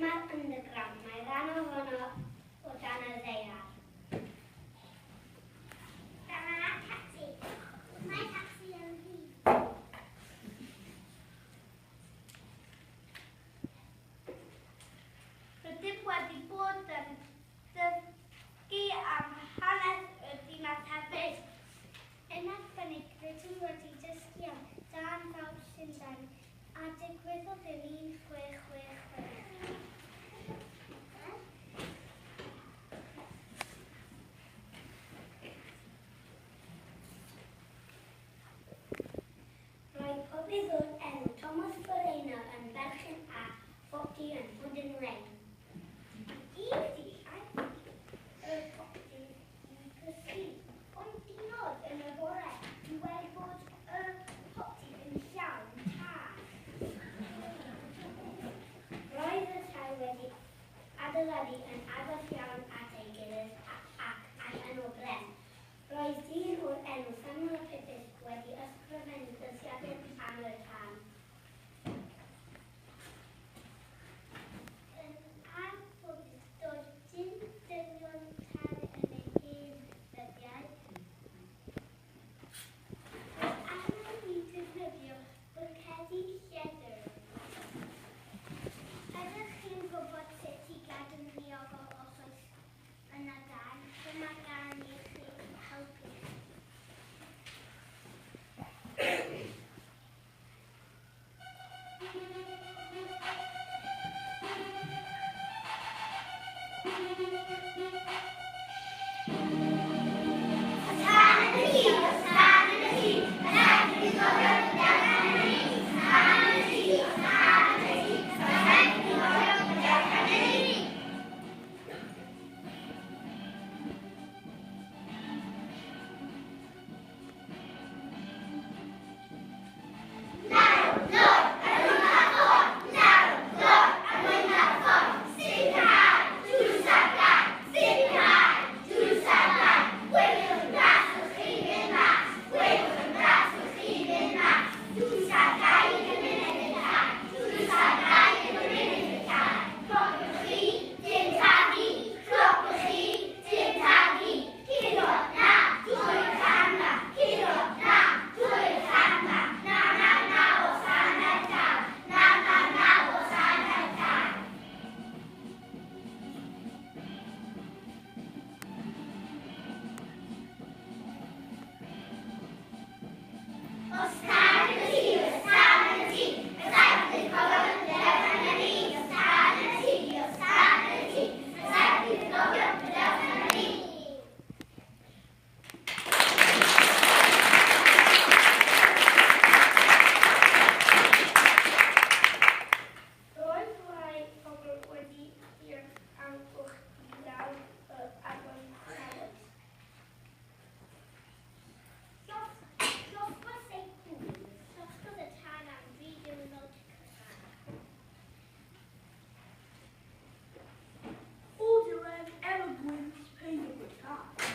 Dyma'r underground, mae rhan ohono o dan y ddaear. Dyma tacsi. Mae tacsi yn ddu. Rydym wedi bod yn dysgu am hanes y ddinas hefyd. Yn arbennig, rydym wedi dysgu am dân fawr Llundain a digwyddodd yn 1666. Roedd pobydd o'r enw Thomas Moreno yn berchen ar bopty yn Pudding Lane. Un dydd aeth i'r popty i gysgu, ond dinodd yn y bore i weld bod y popty yn llawn tân. Roedd y tai wedi adeiladu yn agos iawn at ei gilydd ac allan o bren. Roedd dyn o'r enw Samuel Pepys wedi ysgrifennu dyddiadur am y tân. Yn anffodus, doedd dim dynion tân yn ei hen ddyddiau. Roedd angen i ddefnyddio bwcedi lledr. Ydych chi'n gwybod sut i gadw'n ddiogel os oes yna dân? Dyma gân i'ch helpu chi. Tân yn y tŷ, tân yn y tŷ, yn rhaid i chi gofio gydag yn y tŷ. Tân yn y tŷ, tân yn y tŷ, yn rhaid i chi gofio gydag yn y tŷ. Naw, nod, a dyma ffôn. Naw, nod, a dyma ffôn. Sicrhau, drws ar gau. Sicrhau, drws ar gau. Gwelwch yn gas wrth chi fynd mas. Gwelwch yn gas wrth chi fynd mas. Drws ar gau y gymuned y tân. Drws ar gau y gymuned y tân. Cloc chi, dim tagu. Cloc chi, dim tagu. Curo, na, dwy tan na. Curo, na, dwy tan na. 999 os 9. 999 os 9. Os tân yn y tŷ, os tân yn y tŷ, y rhaid i chi gofio gydag yn y tŷ. Os tân yn y tŷ, os tân yn y tŷ, y rhaid i chi gofio gydag yn y tŷ. Roedd rhai pobl wedi dianc am gwch i lawr yr afon Tafwys. Llosgodd ei gŵn, llosgodd y tân am dri diwrnod cyfan. O'r diwedd, Emma Gwynt, peidiwch â tân.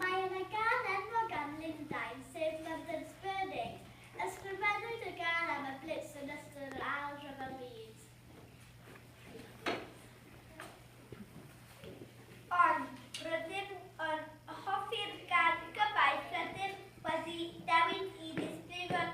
Mae yna gân enwog am Lundain, sef London's Burning. Ysgrifennwyd y gân am y Blitz yn ystod yr Ail Ryfel Byd. Ond rydym yn hoffi'r gân gymaint rydym wedi newid i ddisgrifio'r